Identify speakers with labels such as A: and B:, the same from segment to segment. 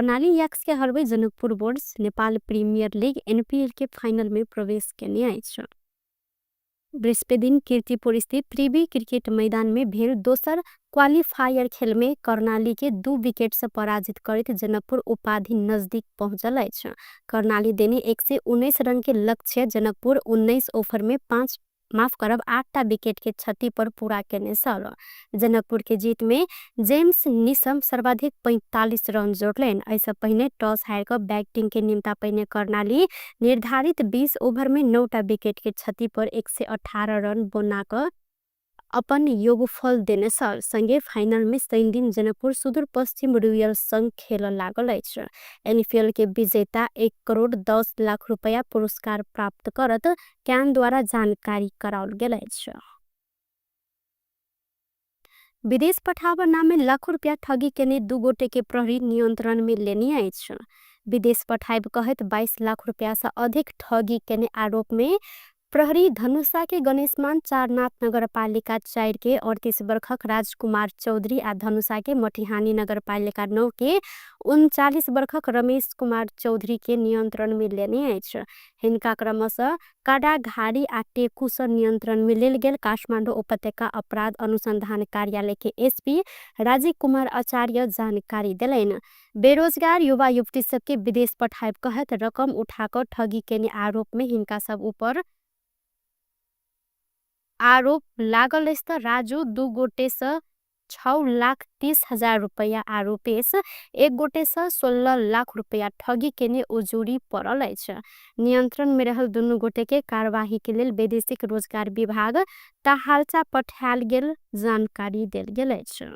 A: कर्णाली याक्स के हरबै Janakpur birds Nepal premier league NPL के final में प्रवेश केने अछि। बृहस्पतिदिन कीर्तिपुर स्थित त्रिवी क्रिकेट मैदान में भेल दोसर क्वालिफायर खेल में कर्णाली के 2 विकेट से पराजित करैत जनकपुर उपाधि नजदीक पहुंचल अछि। कर्णाली देने 119 रन के लक्ष्य जनकपुर 19 ओवर में 5 माफ करब 8टा विकेट के क्षति पर पूरा केने छल। जनकपुर के जीत में जेम्स निसम सर्वाधिक 45 रन जोड़लनि। एहिसँ पहिने टॉस हारि कऽ बैटिंग के निम्ता पहिने कर्णाली निर्धारित 20 ओवर में 9टा विकेट के क्षति पर 118 रन बना कऽ अपन योगफल देने छल। संगे फाइनल में शनिदिन जनकपुर सुदूर पश्चिम रोयल संग खेल लागल अछि। एनपीएल के विजेता 1 करोड़ 10 लाख रुपया पुरस्कार प्राप्त करत क्यान द्वारा जानकारी कराओल गेल अछि। विदेश पठाब नामे लाखों रुपया ठगी केने 2 गोटे के प्रहरी नियंत्रण में लेने अछि। विदेश पठाइब कहैत 22 लाख रुपया से अधिक ठगी केने आरोप में प्रहरी धनुषा के गणेशमान चारनाथ नगरपालिका 4 के 38 बरखक राजकुमार चौधरी आ धनुषा के मटिहानी नगरपालिका 9 के 39 बरखक रमेश कुमार चौधरी के नियंत्रण में लेने अछि। हिनका क्रमशः काडाघारी आ टेकू से नियंत्रण में लेल गेल काठमाडौँ उपत्यका अपराध अनुसंधान कार्यालय के एसपी राजीव कुमार आचार्य जानकारी देलनि। बेरोजगार युवा युवती सबके विदेश पठाइब कहैत रकम उठाकर ठगी केने आरोप में हिनका सब ऊपर आरोप लागल अछि। त राजू 2 गोटे से 6,30,000 रुपया आरोपेश 1 गोटे से 16 लाख रुपया ठगी केने उजूरी पड़ल अछि। नियंत्रण में रहल दुनू गोटे के कार्यवाही के लेल वैदेशिक रोजगार विभाग तहालचा पठायल गेल जानकारी देल गेल अछि।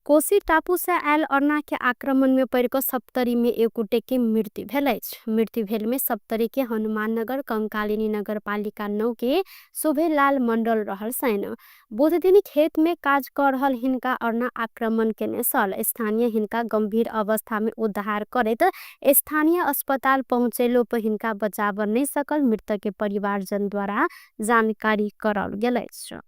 A: कोसी टापू से आयल अर्ना के आक्रमण में पड़ कऽ सप्तरी में एक गोटे के मृत्यु भेल अछि। मृत्यु भेल में सप्तरी के हनुमाननगर कंकालिनी नगरपालिका 9 के शोभेलाल मंडल रहल सैन। बुध दिन खेत में काज कर रहल हिनका अर्ना आक्रमण केने छल। स्थानीय हिनका गंभीर अवस्था में उद्धार करैत स्थानीय अस्पताल पहुँचेलो पर हिनका बचाव नहीं सकल मृतक के परिवारजन द्वारा जानकारी कराओल गेल अछि।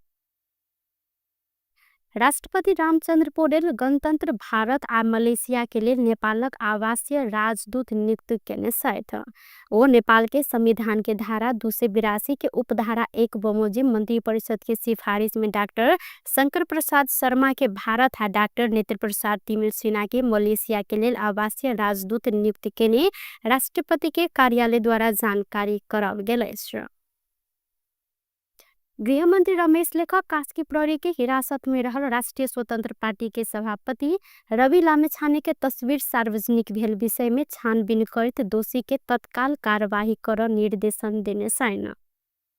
A: राष्ट्रपति रामचंद्र पौडेल गणतंत्र भारत आ मलेशिया के लेल नेपालक आवासीय राजदूत नियुक्त केने छथि। ओ नेपाल के संविधान के धारा 282 के उपधारा 1 बमोजिम मंत्री परिषद के सिफारिश में डॉक्टर शंकर प्रसाद शर्मा के भारत आ डॉक्टर नेत्र प्रसाद तिमिल सिन्हा के मलेशिया के लेल आवासीय राजदूत नियुक्त केने राष्ट्रपति के कार्यालय द्वारा जानकारी कराओल गेल अछि। गृहमंत्री रमेश लेखक कास्की प्रहरी के हिरासत में रहल राष्ट्रीय स्वतंत्र पार्टी के सभापति रवि लामिछाने के तस्वीर सार्वजनिक भेल विषय में छानबीन करैत दोषी के तत्काल कार्यवाही कर निर्देशन देने छनि।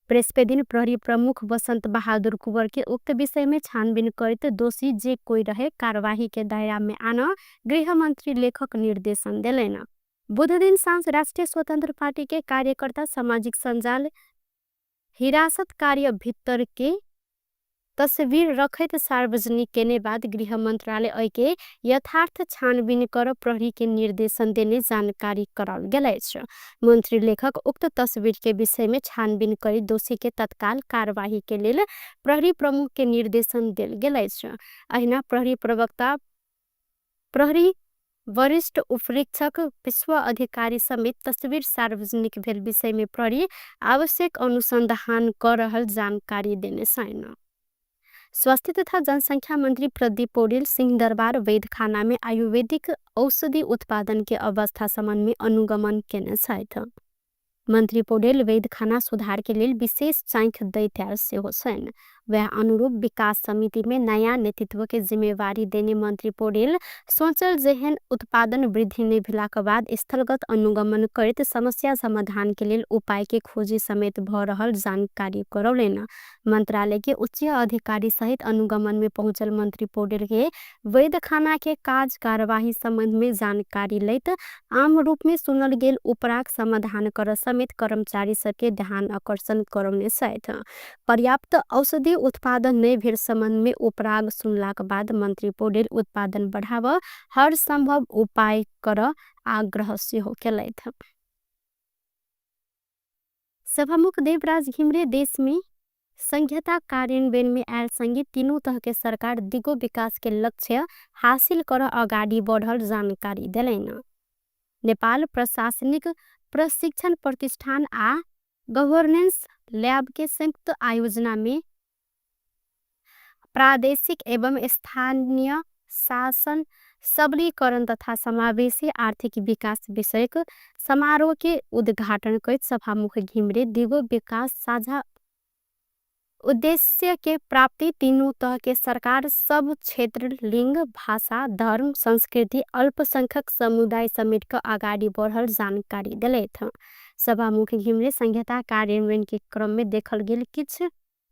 A: बृहस्पतिदिन प्रहरी प्रमुख बसंत बहादुर कुंवर के उक्त विषय में छानबीन करैत दोषी जे कोई रहे कार्यवाही के दायरा में आन गृहमंत्री लेखक निर्देशन देलनि। बुधदिन साँझ राष्ट्रीय स्वतंत्र पार्टी के कार्यकर्ता सामाजिक सञ्जाल हिरासत कार्य भीतर के तस्वीर रखैत सार्वजनिक केने बाद गृह मंत्रालय एहिके यथार्थ छानबीन कर प्रहरी के निर्देशन देने जानकारी कराओल गेल अछि। मंत्री लेखक उक्त तस्वीर के विषय में छानबीन करी दोषी के तत्काल कार्यवाही के लेल प्रहरी प्रमुख के निर्देशन देल गेल अछि। अहिना प्रहरी प्रवक्ता प्रहरी वरिष्ठ उपरीक्षक विश्व अधिकारी समेत तस्वीर सार्वजनिक भेल विषय में प्रहरी आवश्यक अनुसंधान कर रहल जानकारी देने छनि। स्वास्थ्य तथा जनसंख्या मंत्री प्रदीप पौडेल सिंहदरबार वैद्यखाना में आयुर्वेदिक औषधि उत्पादन के अवस्था संबंध में अनुगमन केने छथि। मंत्री पौडेल वैद्यखाना सुधार के लेल विशेष चाँख दैत आयल सेहो छनि। वएह अनुरूप विकास समिति में नया नेतृत्व के जिम्मेवारी देने मंत्री पौडेल सोचल जेहन उत्पादन वृद्धि नहि भेलाक बाद स्थलगत अनुगमन करैत समस्या समाधान के लेल उपाय के खोजी समेत भ रहल जानकारी करौलनि। मंत्रालय के उच्च अधिकारी सहित अनुगमन में पहुंचल मंत्री पौडेल के वैद्यखाना के काज कार्यवाही संबंध में जानकारी लैत आम रूप में सुनल गेल उपराग समाधान कर समेत कर्मचारी सबके ध्यान आकर्षण करौने छथि। पर्याप्त औषधि उत्पादन नहि भेल संबंध में उपराग सुनलाक बाद मंत्री पौडेल उत्पादन बढ़ाव हर संभव उपाय कर आग्रह सेहो केलथि। सभामुख देवराज घिमिरे देश में संघीयता कार्यान्वयनमे आएल सँगे तीनू तहके सरकार दिगो विकासके लक्ष्य हासिल कर अगाडि बढल जानकारी देलैन। नेपाल प्रशासनिक प्रशिक्षण प्रतिष्ठान आ गभर्नेन्स ल्याबके संयुक्त आयोजनामे प्रादेशिक एवं स्थानीय शासन सबलीकरण तथा समावेशी आर्थिक विकास विषयक समारोहके उद्घाटन करैत सभामुख घिमिरे दिगो विकास साझा उद्देश्यके प्राप्ति तीनू तहके सरकार सब क्षेत्र, लिंग, भाषा, धर्म, संस्कृति, अल्पसंख्यक समुदाय समेटके अगाडि बढल जानकारी देलैथ। सभामुख घिमिरे संघीयता कार्यान्वयनके क्रममे देखल गेल किछ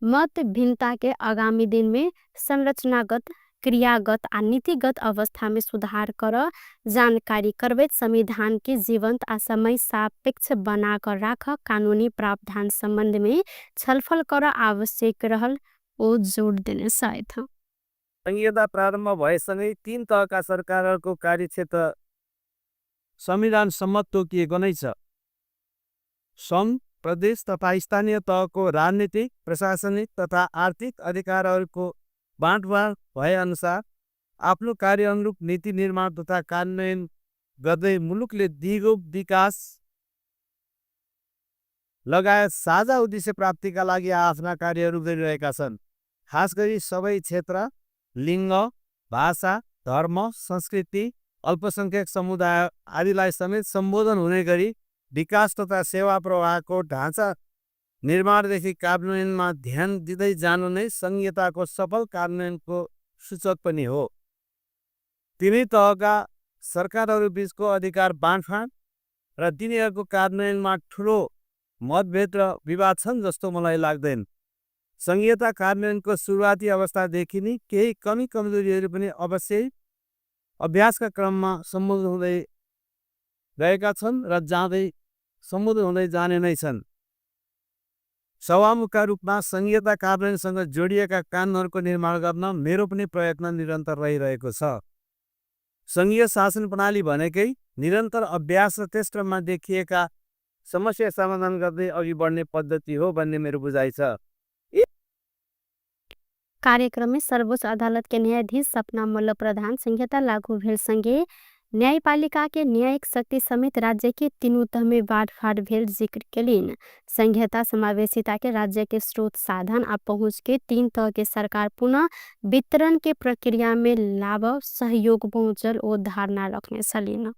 A: मत भिन्नताके आगामी दिनमे संरचनागत, क्रियागत आ नीतिगत अवस्थामे सुधार कर जानकारी करबैत संविधानके जीवन्त आ समय सापेक्ष बनाक राख कानुनी प्रावधान सम्बन्धमे छलफल कर आवश्यक रहल ओ जोड देने छथि।
B: संघीयता प्रारम्भ भएसँगै तीन तहका सरकारहरूको कार्यक्षेत्र संविधान सम्मत तोकिएको नै छ। सङ्घ, प्रदेश तथा स्थानीय तहको राजनीतिक, प्रशासनिक तथा आर्थिक अधिकारहरूको बाँडफाँड भएअनुसार आफ्नो कार्य अनुरूप नीति निर्माण तथा कार्यान्वयन गर्दै मुलुकले दिगो विकास लगायत साझा उद्देश्य प्राप्तिका लागि आफ्ना कार्यहरू गरिरहेका छन्। खास गरी सबै क्षेत्र, लिङ्ग, भाषा, धर्म, संस्कृति, अल्पसङ्ख्यक समुदाय आदिलाई समेत सम्बोधन हुने गरी विकास तथा सेवा प्रवाहको ढाँचा निर्माणदेखि कार्यान्वयनमा ध्यान दिँदै जानु नै संघीयताको सफल कार्यान्वयनको सूचक पनि हो। तिनै तहका सरकारहरूबीचको अधिकार बाँडफाँड र तिनीहरूको कार्यान्वयनमा ठुलो मतभेद र विवाद छन् जस्तो मलाई लाग्दैन। संघीयता कार्यान्वयनको सुरुवाती अवस्थादेखि नै केही कमी कमजोरीहरू पनि अवश्य अभ्यासका क्रममा सम्बोधन हुँदै गएका छन् र जाँदै सम्बोधन हुँदै जाने नै छन्। सभामुखका रूपमा संघीयता कार्यान्वयनसँग जोडिएका कानुनहरूको निर्माण गर्न मेरो पनि प्रयत्न निरन्तर रहिरहेको छ। सङ्घीय शासन प्रणाली भनेकै निरन्तर अभ्यास र त्यस क्रममा देखिएका समस्या समाधान गर्दै अघि बढ्ने पद्धति हो भन्ने मेरो बुझाइ छ।
A: कार्यक्रममे सर्वोच्च अदालतके न्यायाधीश सपना मल्ल प्रधान संघीयता लागू भेल सँगे न्यायपालिकाके न्यायिक शक्ति समेत राज्यके तीनू तहमे बाँडफाँड भेल जिक्र केलिन। संघीयता समावेशिताके राज्यके स्रोत, साधन आ पहुँचके तीन तहके सरकार पुनः वितरणके प्रक्रियामे लाब सहयोग पहुँचल ओ धारणा रखने छलिन।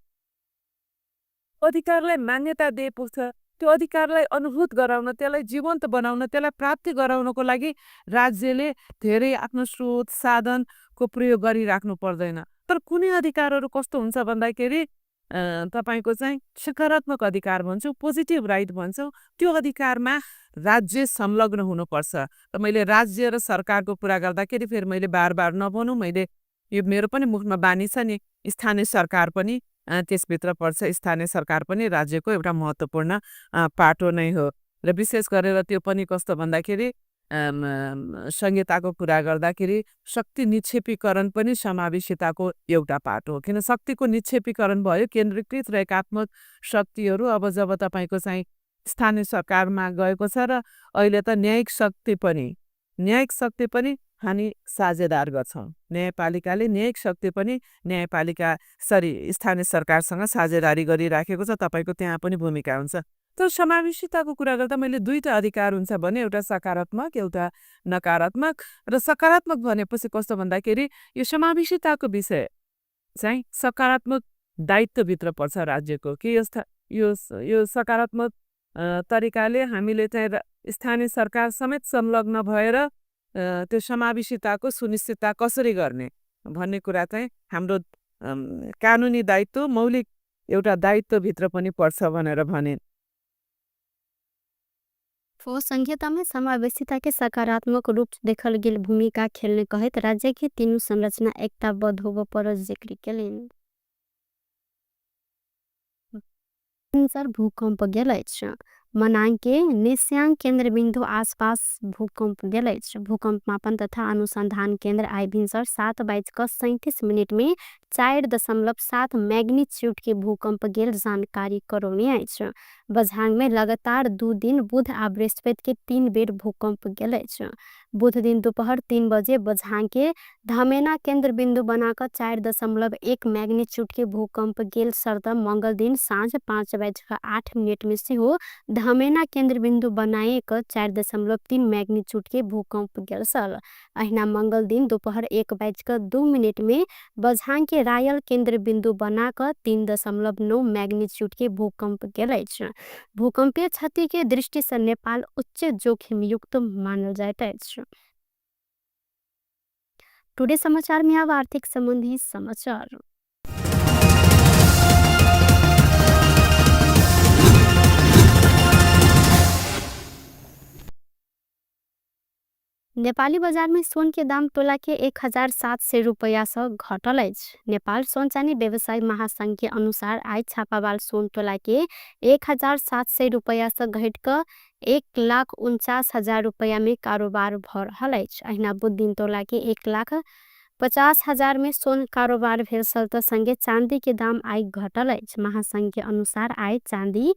C: अधिकारलाई मान्यता दिए पुग्छ, त्यो अधिकारलाई अनुभूत गराउन, त्यसलाई जीवन्त बनाउन, त्यसलाई प्राप्ति गराउनको लागि राज्यले धेरै आफ्नो स्रोत साधनको प्रयोग गरिराख्नु पर्दैन। तर कुनै अधिकारहरू कस्तो हुन्छ भन्दाखेरि तपाईँको चाहिँ सकारात्मक अधिकार भन्छौँ, पोजिटिभ राइट भन्छौँ, त्यो अधिकारमा राज्य संलग्न हुनुपर्छ। र मैले राज्य र सरकारको कुरा गर्दाखेरि फेरि मैले बार बार नभनौँ, मैले यो मेरो पनि मुखमा बानी छ नि, स्थानीय सरकार पनि त्यसभित्र पर्छ। स्थानीय सरकार पनि राज्यको एउटा महत्त्वपूर्ण पाटो नै हो। र विशेष गरेर त्यो पनि कस्तो भन्दाखेरि संहिताको कुरा गर्दाखेरि शक्ति निक्षेपीकरण पनि समावेशिताको एउटा पाटो हो। किन शक्तिको निक्षेपीकरण भयो, केन्द्रीकृत र एकात्मक शक्तिहरू अब जब तपाईँको चाहिँ स्थानीय सरकारमा गएको छ र अहिले त न्यायिक शक्ति पनि हामी साझेदार गर्छौँ। न्यायपालिकाले न्यायिक शक्ति पनि न्यायपालिका सरी स्थानीय सरकारसँग साझेदारी गरिराखेको छ, तपाईँको त्यहाँ पनि भूमिका हुन्छ। तर समावेशिताको कुरा गर्दा मैले दुईटा अधिकार हुन्छ भने, एउटा सकारात्मक एउटा नकारात्मक। र सकारात्मक भनेपछि कस्तो भन्दाखेरि यो समावेशिताको विषय चाहिँ सकारात्मक दायित्वभित्र पर्छ राज्यको, कि यो सकारात्मक तरिकाले हामीले चाहिँ स्थानीय सरकार समेत संलग्न भएर त्यो समावेशिताको सुनिश्चितता कसरी गर्ने भन्ने कुरा चाहिँ हाम्रो कानुनी दायित्व, मौलिक एउटा दायित्वभित्र पनि पर्छ भनेर भने।
A: संघीयतामे समावेशिताके सकारात्मक रूप देखल गेल भूमिका खेल्ने कहैत राज्यके तीनू संरचना एकताबद्ध होबय परल जिक्र केलनि। भूकम्प गेल अछि। मनाङके नेस्याङ केन्द्रबिन्दु आसपास भूकम्प गेल अछि। भूकम्प मापन तथा अनुसन्धान केन्द्र आइ भिन्सर 7:37 में 4.7 मैग्नीट्यूड के भूकम्प गेल जानकारी करौने अछि। बझांग में लगातार 2 दिन बुध आ बृहस्पति के 3 बेर भूकंप गेल अछि। बुध दिन दोपहर 3 बजे बझांग के धमेना केंद्र बिंदु बनाकर 4.1 मैग्नीट्यूड के भूकंप गेल सरद मंगल दिन साँझ 5:08 में सेहो धमेना केंद्र बिंदु बनाए क 4.3 मैग्नीट्यूड के भूकंप गेल छल। अहिना मंगल दिन दोपहर 1:02 में बझांग के रायल केंद्र बिंदु बना क 3.9 मैग्नीट्यूड के भूकंप गेल अछि। भूकंपीय क्षति के दृष्टि से नेपाल उच्च जोखिम युक्त मानल जाइत अछि। टुडे समाचार में अब आर्थिक संबंधी समाचार। नेपाली बजार में सोन के दाम तोला के 1700 रुपैया से घटल अछि। नेपाल सोन चानी व्यवसायी महासंघ के अनुसार आइ छापावाल सोन तोला के 1700 रुपैया से घट क 1,49,000 रुपैया में कारोबार भ रहल अछि। अहिना बुध दिन तोला के 1,50,000 में सोन कारोबार भेल छल त संगे चांदी के दाम आइ घटल अछि। महासंघ के अनुसार आइ चांदी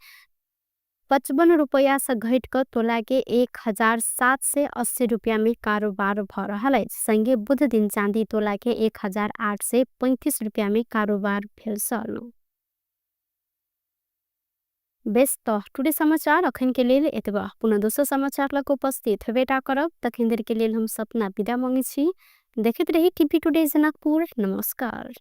A: 55 रुपैया से घट क तोला के 1780 रुपैया में कारोबार भ रहल अछि। संगे बुध दिन चांदी तोला के 1835 रुपैया में कारोबार भेल छल। बेस त टुडे समाचार अखन के लेल एतबा। पुनः दोसर समाचार लग उपस्थित होबेटा करब। तखन देर के लेल हम सपना विदा मांगे छी। देखैत रही टीवी टुडे जनकपुर। नमस्कार।